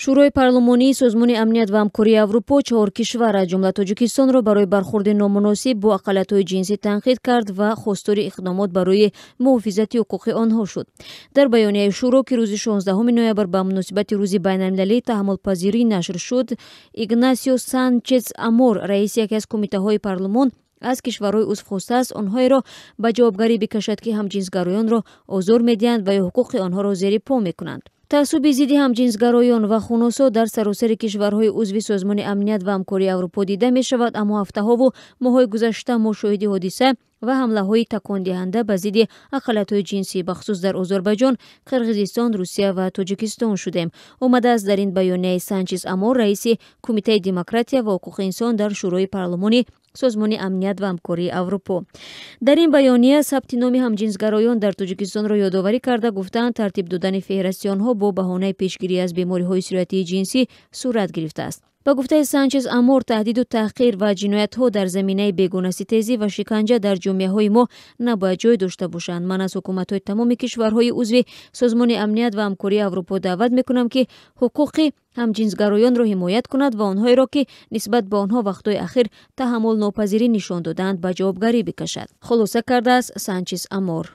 Шӯрои парлумонии Созмони амният ва ҳамкории Аврупо чаҳор кишвар, аз ҷумла Тоҷикистонро, барои бархурди номуносиб бо ақаллиятҳои ҷинсӣ танқид кард ва хостори иқдомот барои муҳофизати ҳуқуқи онҳо шуд. Дар баёнияи шӯро, ки рӯзи 16 ноябр ба муносибати Рӯзи байналмилалии таҳаммулпазирӣ нашр шуд, Игнасио Санчес Амор, раиси яке аз кумитаҳои парлумон, аз кишварҳои узв хостааст, онҳоеро ба ҷавобгарӣ бикашад, ки ҳамҷинсгароёнро озор медиҳанд ва ё ҳуқуқи онҳоро зери по мекунанд. Таассуби зидди ҳамҷинсгароён ва хунусо дар саросари кишварҳои узви Созмони амният ва ҳамкории Аврупо дида мешавад, аммо ҳафтаҳову моҳҳои гузашта мо шоҳиди ҳодиса ва ҳамлаҳои такондиҳанда ба зидди ақаллиятҳои ҷинсӣ, бахусус дар Озарбойҷон, Қирғизистон, Русия ва Тоҷикистон шудем, омадааст дар ин баёнияи Санчес Амор, раиси Кумитаи демократия ва ҳуқуқи инсон дар Шӯрои парлумони Созмони амният ва ҳамкории Аврупо. Дар ин баёния сабти номи ҳамҷинсгароён дар Тоҷикистонро ёдоварӣ карда, гуфтаанд, тартиб додани феҳристи онҳо бо баҳонаи пешгирӣ аз бемориҳои сироятии ҷинсӣ сурат гирифтааст. Ба гуфтаи Санчес Амор, таҳдиду таҳқир ва ҷиноятҳо дар заминаи бегонаситезӣ ва шиканҷа дар ҷомеаҳои мо набояд ҷой дошта бошанд. Ман аз ҳукуматҳои тамоми кишварҳои узви Созмони амният ва ҳамкории Аврупо даъват мекунам, ки ҳуқуқи ҳамҷинсгароёнро ҳимоят кунад ва онҳоеро, ки нисбат ба онҳо вақтҳои ахир таҳаммулнопазирӣ нишон додаанд, ба ҷавобгарӣ бикашад, хулоса кардааст Санчес Амор.